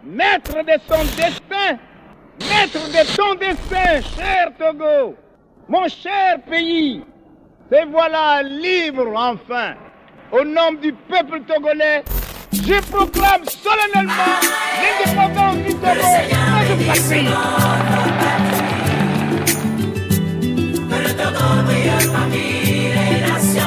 Maître de son destin, maître de ton destin, cher Togo, mon cher pays, te voilà libre enfin. Au nom du peuple togolais, je proclame solennellement l'indépendance du Togo, notre patrie. Que le Togo brille parmi les nations.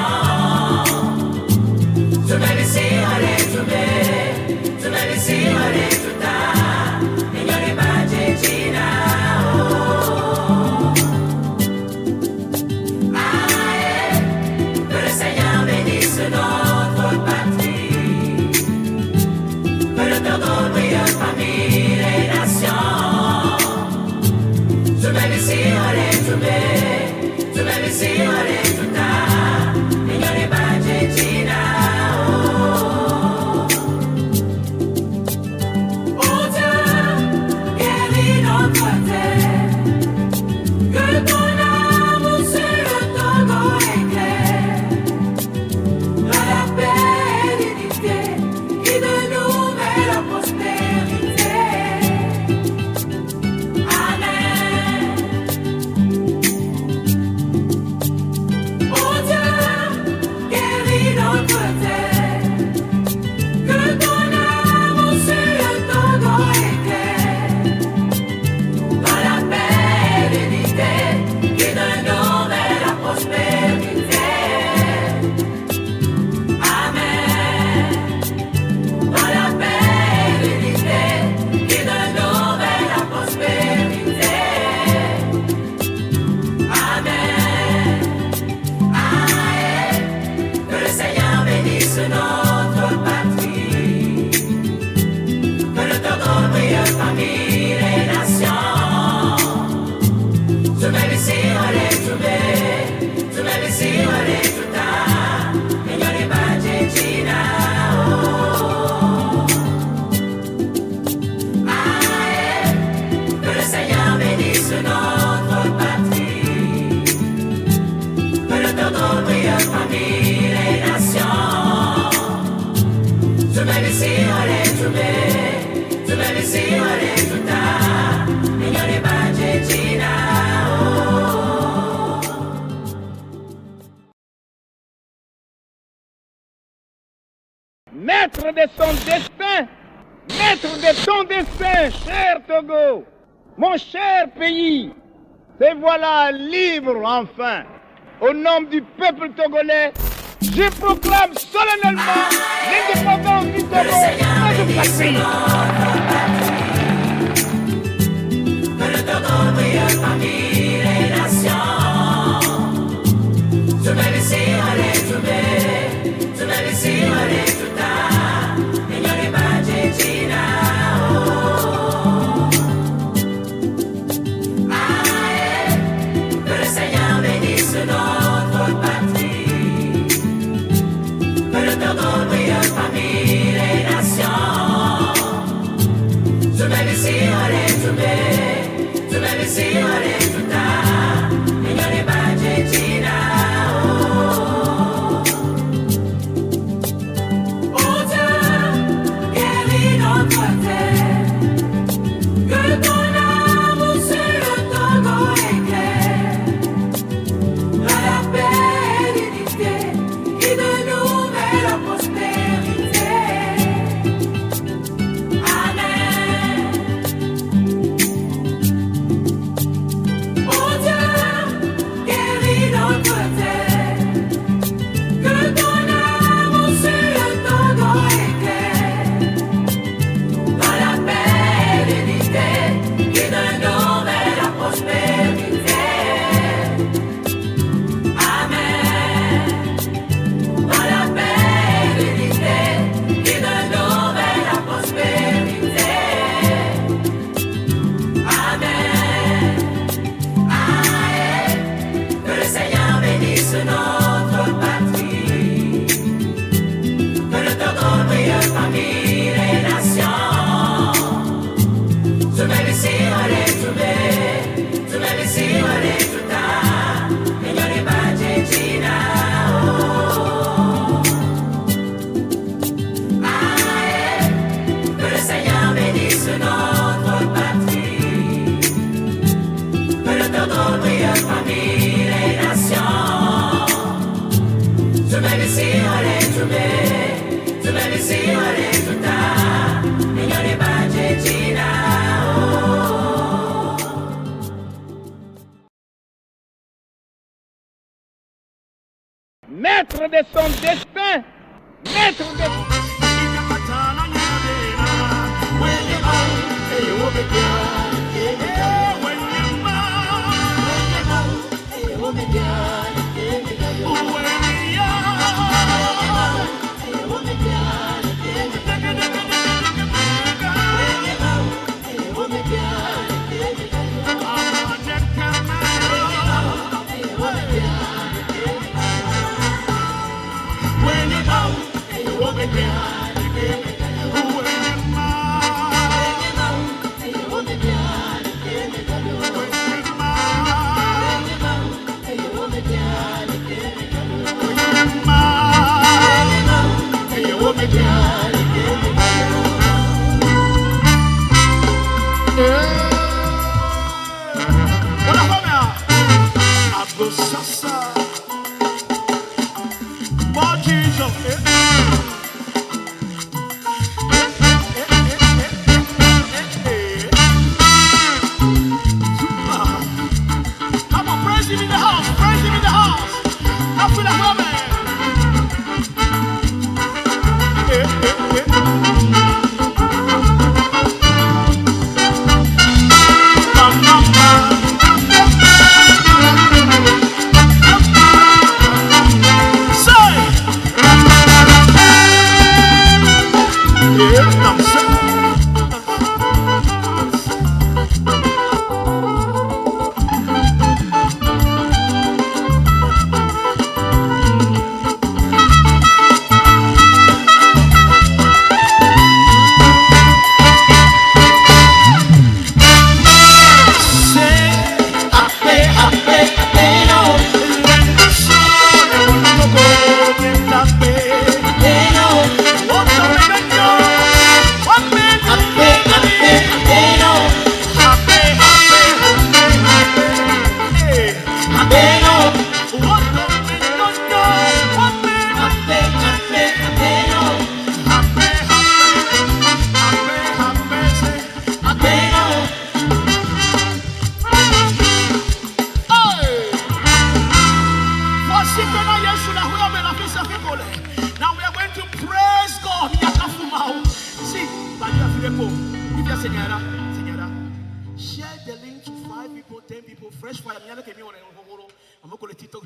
Que le Seigneur bénisse notre patrie. Que le Togo brille parmi les nations. Oh Dieu, guéris notre terre. Que ton amour sur le Togo éclaire. Dans la paix et l'unité qui de nous met la prospérité. Amen. Oh Dieu, guéris notre terre. Que ton amour sur le Togo éclaire. Dans la paix et l'unité qui de nous met la prospérité. Amen. Dans la paix et l'unité qui de nous met la prospérité. Amen. Amen. Que le Seigneur bénisse notre patrie. Que le Togo brille parmi les nations. Que le Seigneur bénisse notre patrie. Que le Togo brille parmi les nations. Maître de son destin, maître de ton destin, cher Togo, mon cher pays, te voilà libre enfin. Au nom du peuple togolais, je proclame solennellement l'indépendance du Que le Togo, Seigneur notre bénisse patrie. notre patrie. Que le Togo brille parmi les nations. Que le Seigneur bénisse notre patrie. Que le Togo brille parmi les nations. Togo brille parmi les nations. Maître de son destin, maître de... Come on, praise him in the house. Praise him in the house. I feel like woman. Eh, eh, eh. Ma, ma, ma. Say. Eh, I'm saying. Now we are going to praise God. See, share the link to 5 people, 10 people, fresh fire. I'm going to TikTok.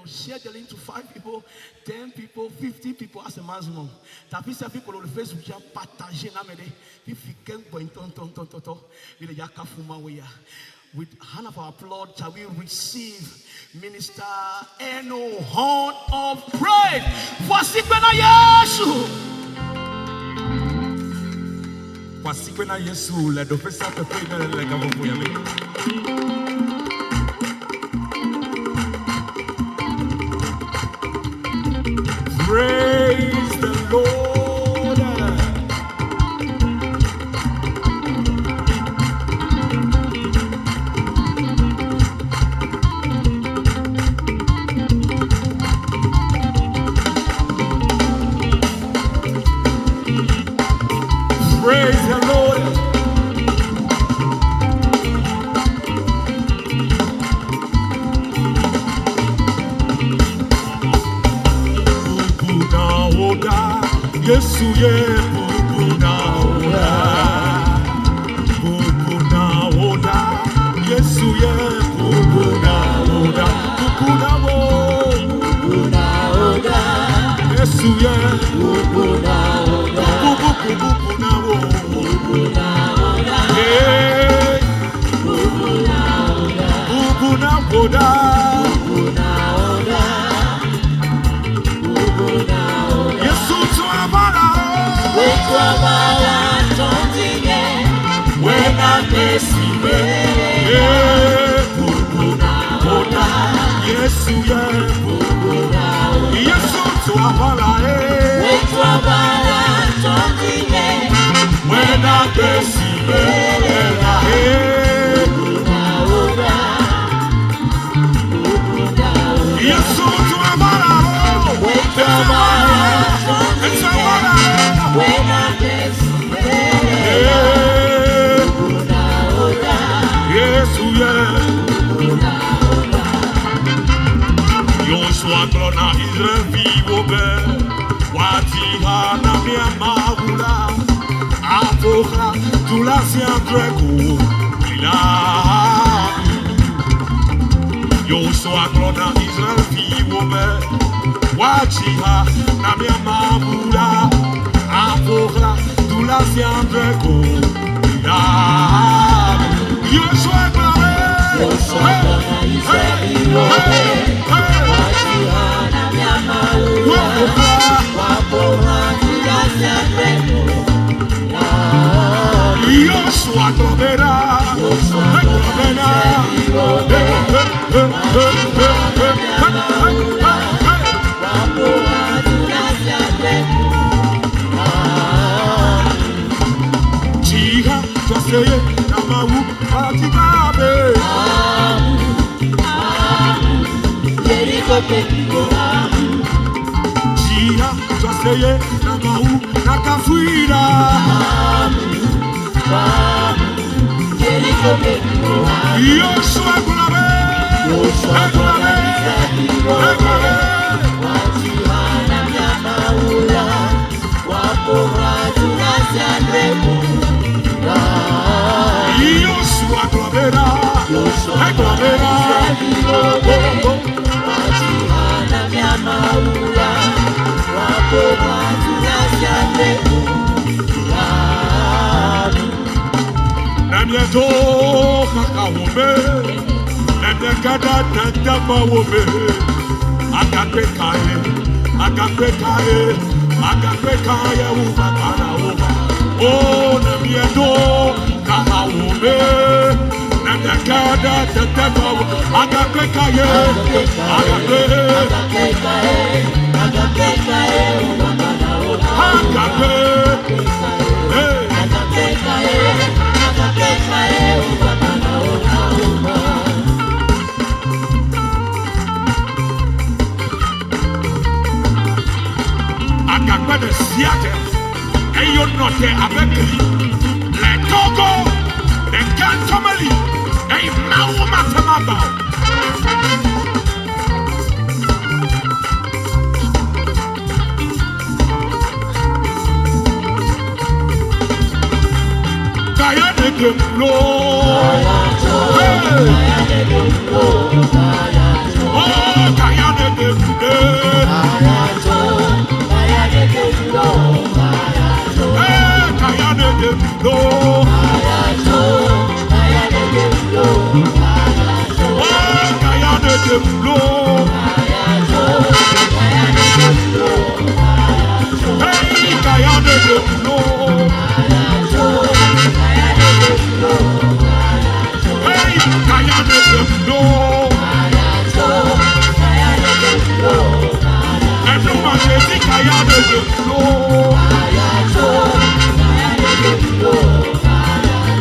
Share the link to 5 people, 10 people, 50 people as a maximum. Tapi sa fi kolo Facebook ya partager na mede. Fi fi ken bon ton ton ton ton ton. We ya kafuma we ya. With hand of our applaud, shall we receive Minister Eno Horn of Praise. Voici Kwena Yesu. Voici Kwena Yesu, le dauphin sa te fait dans le gavo pour y aller. Praise the Lord. Praise the Lord. Bubu na oda, Yesu ye bubu na oda. Bubu na oda, Yesu ye bubu na oda. Bubu na wo, Bubu na oda, Yesu ye bubu na oda, bubu bubu na wo. Bubu na oda, Hey, bubu na oda, bubu na oda. Bubu na oda, bubu na oda. Yesu tu abala. Wetu abala tontinge, wena mesi Hey, bubu na oda, Yesu ye bubu. Yesu tu abala. Hey. Wetu abala tontinge, When I can see, hey, bubu na oda. Yosua gblɔ na Israelviwo be, Woadzi ha na mía Mawu la, aƒo xlã du la zi adre ko gli la aɖu. Yosua gblɔ na Israelviwo be, Woadzi ha na mía Mawu la, aƒo xlã du la zi adre ko gli la aɖu. Yosua gblɔ be, Yosua gblɔ na Israelviwo be, Woadzi ha na mía Mawu la, woaƒo xlã du la zi adre ko gli la aɖu. Yosua gblɔ bena, Yosua gblɔ na Israelviwo be, Woadzi ha na mía Mawu la, woaƒo xlã du la zi adre ko gli la aɖu. Dzi ha tso aseye na Mawu atigabe. Amu, amu, Yeriko ƒe gliwo amu. Dzi ha tso aseye na Mawu nakafui ɖa. Amu, amu, Yeriko ƒe gliwo amu. Yosua gblɔ be, Yosua egblɔ gblɔ na be, Israelviwo egblɔ be, be, Woadzi ha na mía Mawu la, woaƒo xlã du la zi adre ko gli la aɖu. Yosua gblɔ bena, Yosua egblɔ gblɔ na bena, Israelviwo be, Woadzi ha na mía Mawu la, woaƒo xlã du la zi adre ko gli la aɖu. Ne míedzo kaka wo me, ne míege ɖe tetekpɔwo me, agakpe kae, agakpe kae, agakpe kae wova kana wova. O, ne míedzo kaka wo me, ne míege ɖe tetekpɔwo, agakpe kae, Agakpe kae, agakpe, agakpe kae, agakpe kae wova kana wova. Agakpe, Agakpe kae, hey. agakpe kae, agakpe kae wova kana wova. Agakpe ɖe sia ɖe eye wonɔ te abe gli le Togo ɖeka ŋutɔ meli eye Mawu mate ŋu agbã o. Kaya ne dem lo. Hey. Oh, kaya ne dem de. Hey, kaya ne dem lo. Oh, kaya ne dem lo. Hey, kaya ne dem lo. Hey, kaya ne dem lo. Everyone say kaya ne dem lo.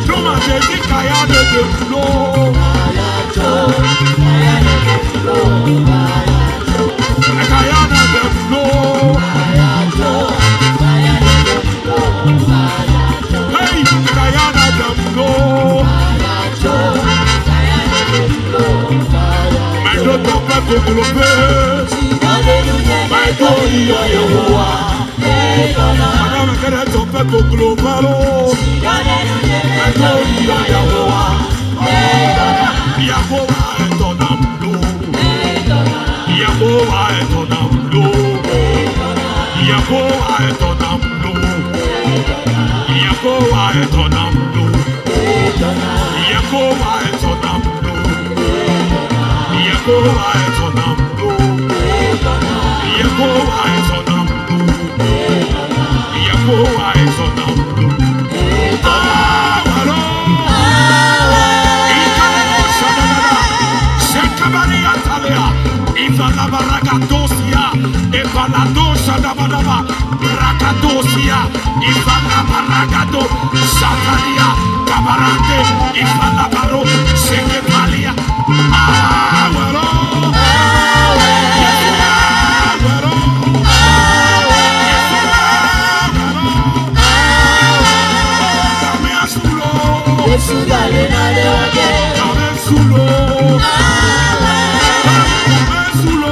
Everyone say kaya ne dem lo. Kaya ne dem lo. Hey, kaya ne dem lo. Mais je t'en prie pour le Mais yo Yehowa. Madame kere t'en prie pour le Mais yo Yehowa. Yehowa est ton âme. Yehowa est ton âme. Yehowa est ton âme. Yehowa est ton âme. Yehowa est ton âme. Yehowa est ton âme. Yehowa est ton âme. Yehowa est ton âme. Ah, alors. Ifalabaragadosia, Efaladosha dabadaba, Rakadosia, Ifalabaragado, Satalia, Kabarante, Ifalabaro, Sekepalia. Ah, well, yes, well, yes, Yesu gale na le wake. Dame sulo, dame sulo.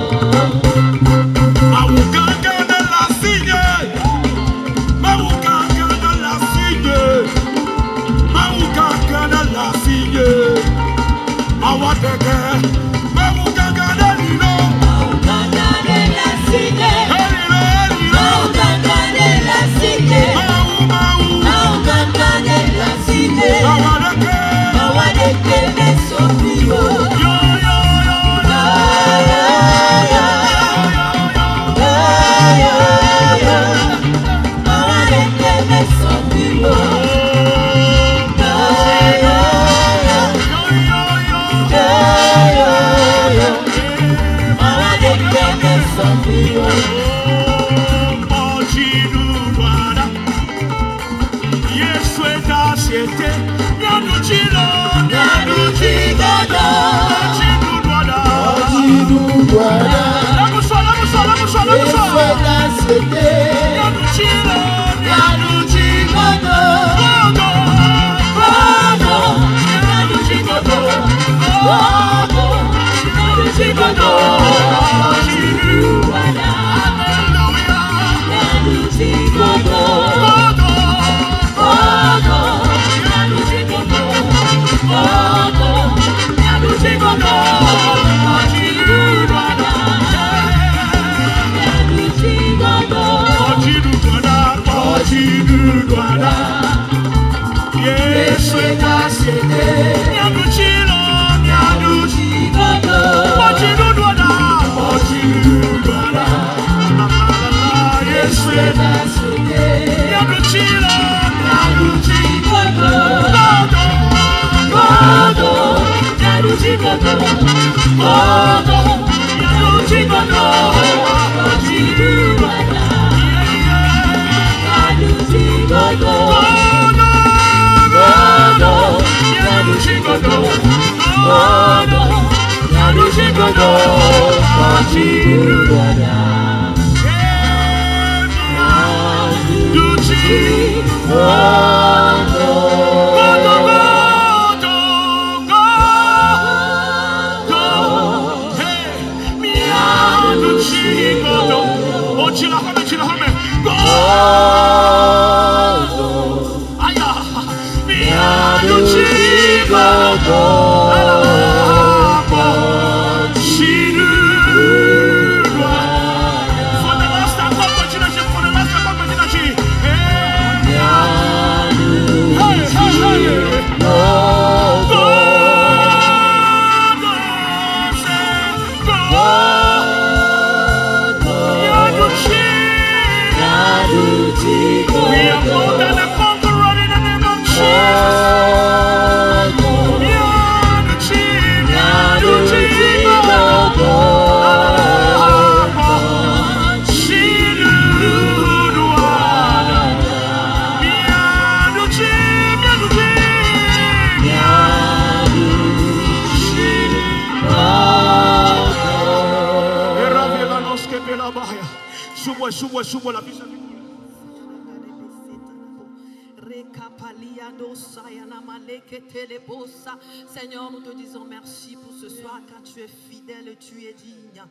Seigneur, nous te disons merci pour ce soir car tu es fidèle et tu es digne.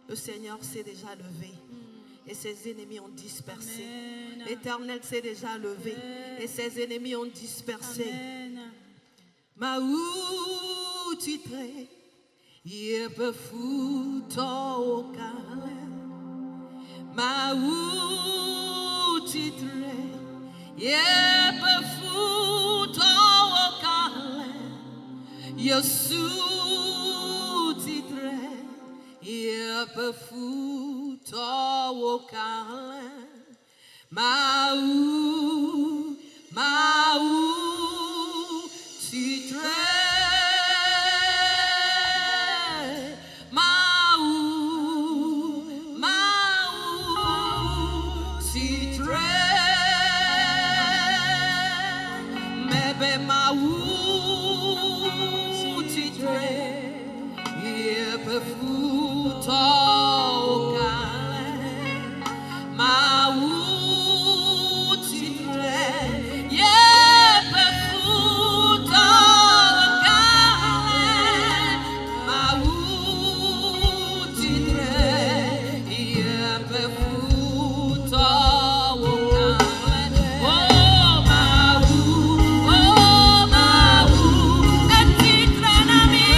Le Seigneur s'est déjà levé et ses ennemis ont dispersé. L'Éternel s'est déjà levé et ses ennemis ont dispersé. Maou titré, il peut foutre au Maou titré, il peut foutre au Yesu titré, il peut foutre au Maou, Maou titré, Maou, Maou titré, Mebe Maou titré, il peut foutre au Maou titré, il peut foutre au Maou titré, il peut foutre au Oh Maou, oh Maou, et titre nami.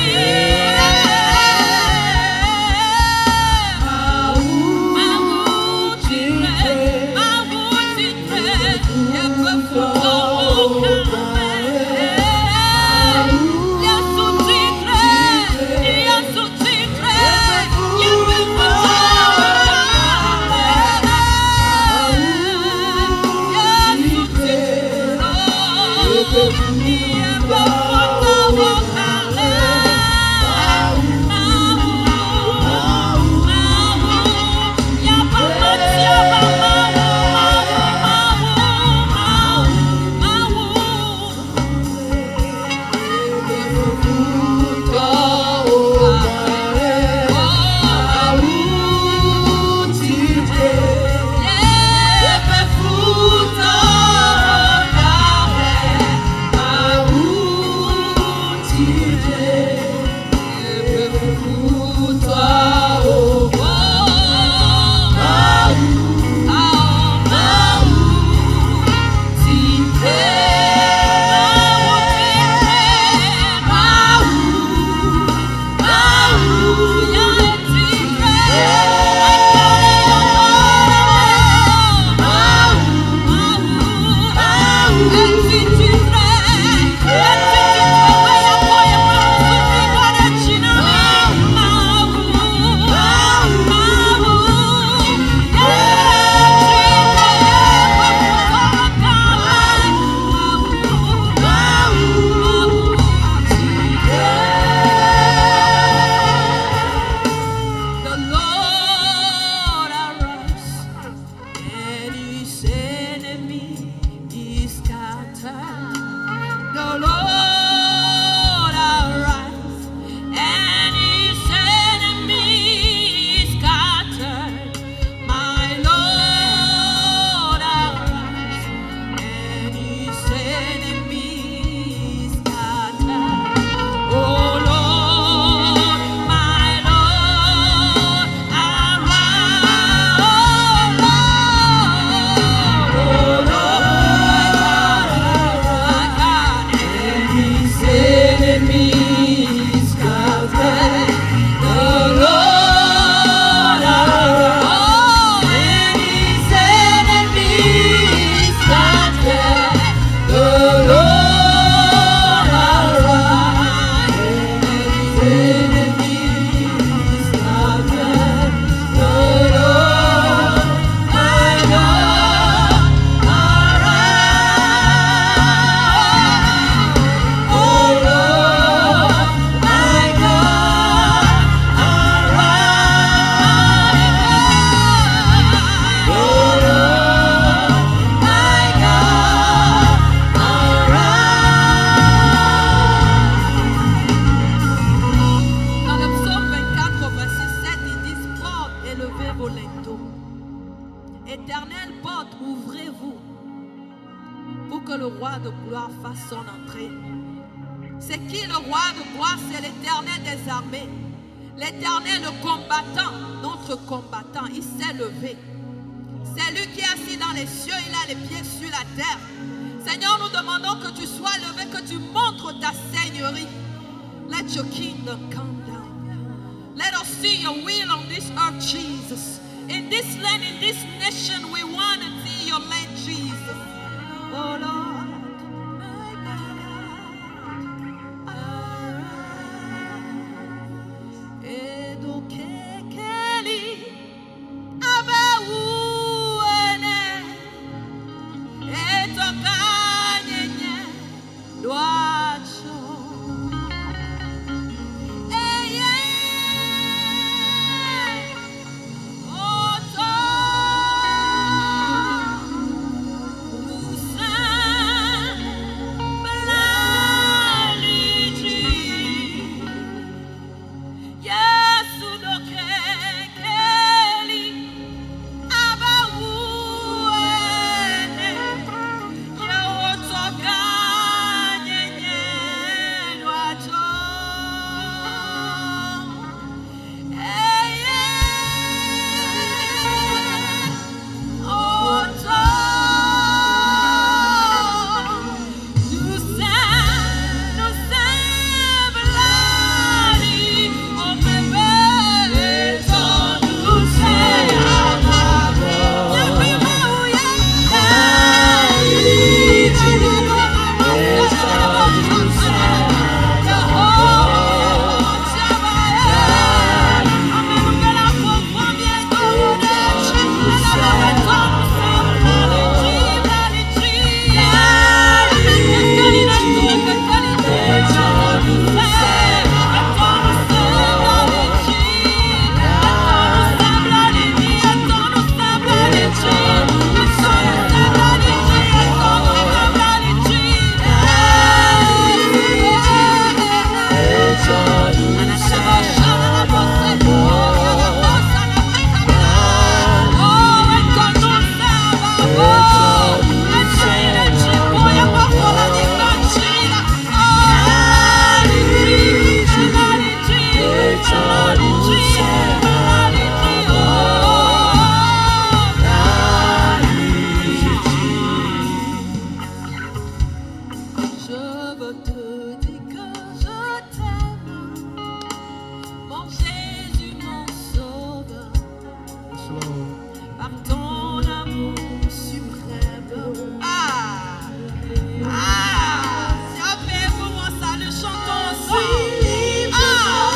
le roi de gloire fasse son entrée. C'est qui le roi de gloire? C'est l'Éternel des armées. L'Éternel, le combattant, notre combattant, il s'est levé. C'est lui qui est assis dans les cieux, il a les pieds sur la terre. Seigneur, nous demandons que tu sois levé, que tu montres ta seigneurie. Let your kingdom come down. Let us see your will on this earth, Jesus. In this land, in this nation, we want to see your land, Jesus. Oh Lord, my God, arise. Edokekeli, abawuene, etokanyenye, lwacho. Eye, oto, usemlaliji. Yesu dokekeli, abawuene, yewotokanyenye lwacho. Eye, oto, Je veux te dire que je t'aime, mon Jésus, mon sauveur, par ton amour suprême. Ah, ah, c'est pour mon salut, chantons ensemble. Ah,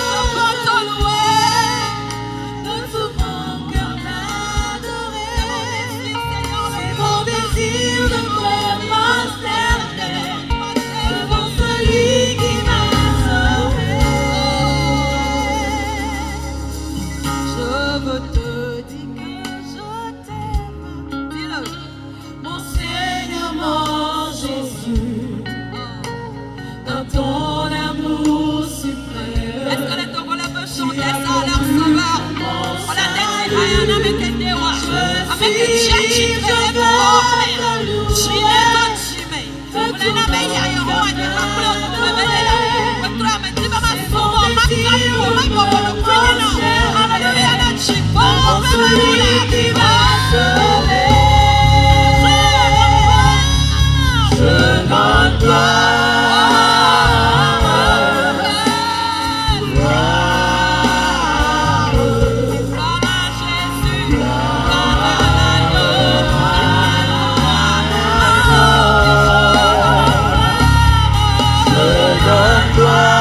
je veux te louer, De tout mon cœur t'adorer. C'est C'est mon désir de me prosterner devant celui qui m'a sauvé. Je veux te dire que je t'aime. Dis-le. Mon Seigneur, mon Jésus, dans ton amour suprême. Est-ce que les Togolais peuvent chanter ça à leur sauveur? On a dit Ayana Mekedewa. Avec une tchatchi, Je veux te louer. Devant celui qui m'a sauvé. Je donne gloire, je donne gloire.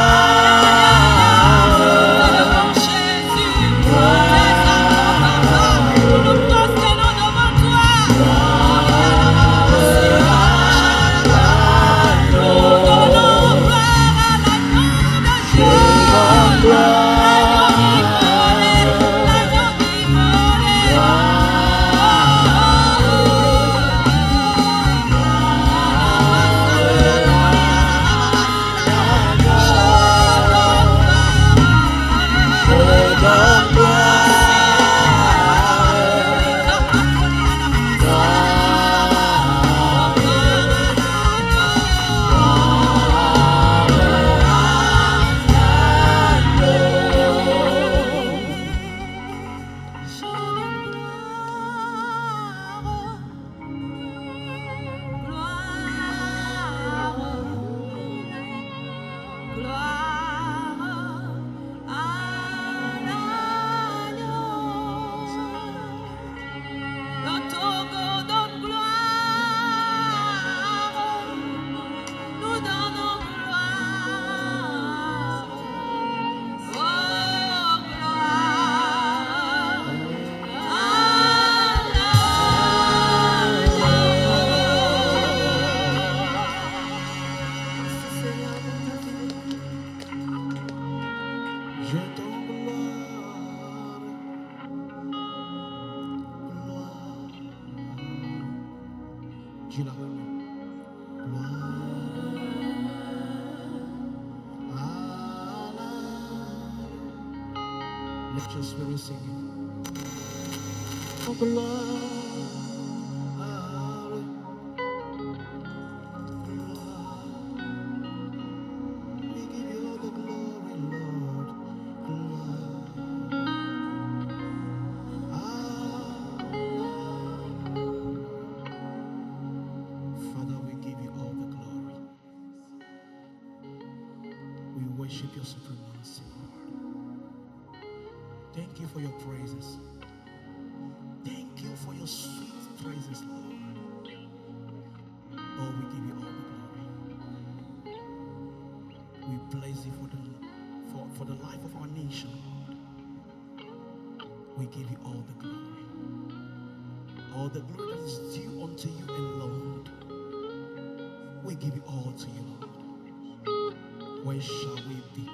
Je la remets. Gloire à l'agneau. Let your spirit sing it. Gloire, gloire. We give you all the glory, Lord. Gloire. Father, we give you all the glory. We worship your supremacy, Lord. Thank you for your praises. Thank you for your sweet praises, Lord. Oh, we give you all the glory. We bless you for the life of our nation, Lord. We give you all the glory. All the glory that is due unto you alone. We give it all to you, Lord. Where shall we be?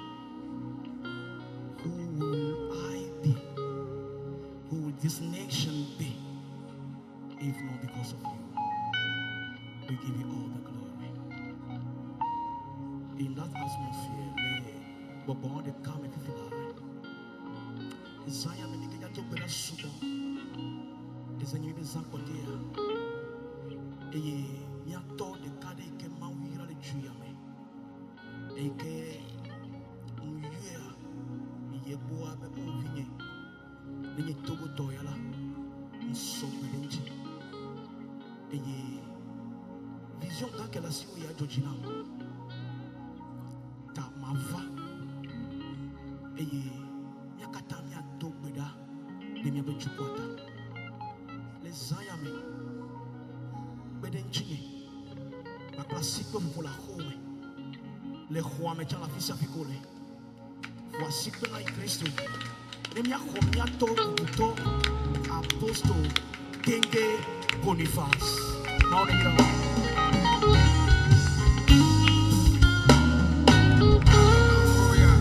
Who will I be? Who will this nation be? If not because of you. We give you all the glory. In that atmosphere, le gbɔgbɔ ɖeka me fifi la. Zã ya me mi ke míado gbe ɖa sugbɔ. Eze nyi be zã kpɔtɛa. Eye míatɔ ɖeka ɖe yi ke Mawu yra le du ya me. Eyi ke ŋuyɔea, miyi egbɔa be o vinye. Ne nye Togotɔ ya la, ŋsɔ gbe ɖe ŋuti. Eye vision gã ke le asiwò ya dzɔ dzi nam. Ta mava eye mía katã míado gbe ɖa ɖe míaƒe dukɔa ta. Le zã ya me, kpe ɖe ŋutinye kpakple asikpe ƒoƒo le axɔwo me. Le xɔa me tsã le afi sia afi ko le. Ƒo asikpe na Kristo. Ne míaxɔ míatɔ bubutɔ Apostol Tenge Boniface. Mawu ne yra wò. Hallelujah.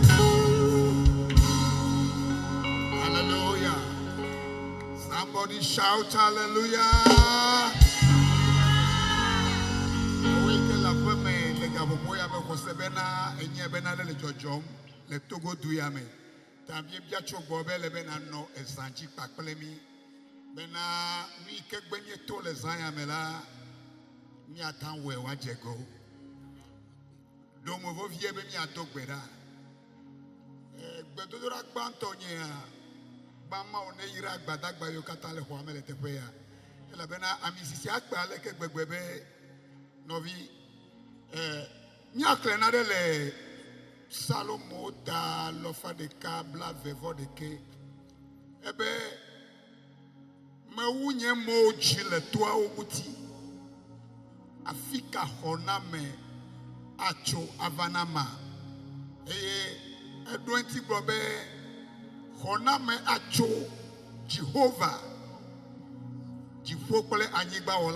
Hallelujah. Somebody shout hallelujah. Wo ke le aƒe me le gaƒoƒo ya me xɔse bena enye bena ɖe le dzɔdzɔm le Togo du ya me. Ta míebia tso gbɔ be ele be nanɔ ezã dzi kpakple mí bena nu yi ke gbe míeto le zã ya me la míate ŋu wɔe wòadze go. Ɖo mo vevie be míado gbe ɖa. Gbedodoɖa gbãtɔ nyea gbã Mawu ne yra gbadagba yiwo katã le xɔa me le teƒe ya. Elabena ami sisi akpe aleke gbegbe be nɔvi míaxlẽ naɖe le Salomo ta lɔfa ɖeka blave vɔ ɖeke. Ebe mewu nye mowo dzi le toawo ŋuti. Afi ka xɔname atso ava na ma? Eye eɖo eŋuti gblɔ be xɔname atso Jehova, dziƒo kple anyigba wɔla.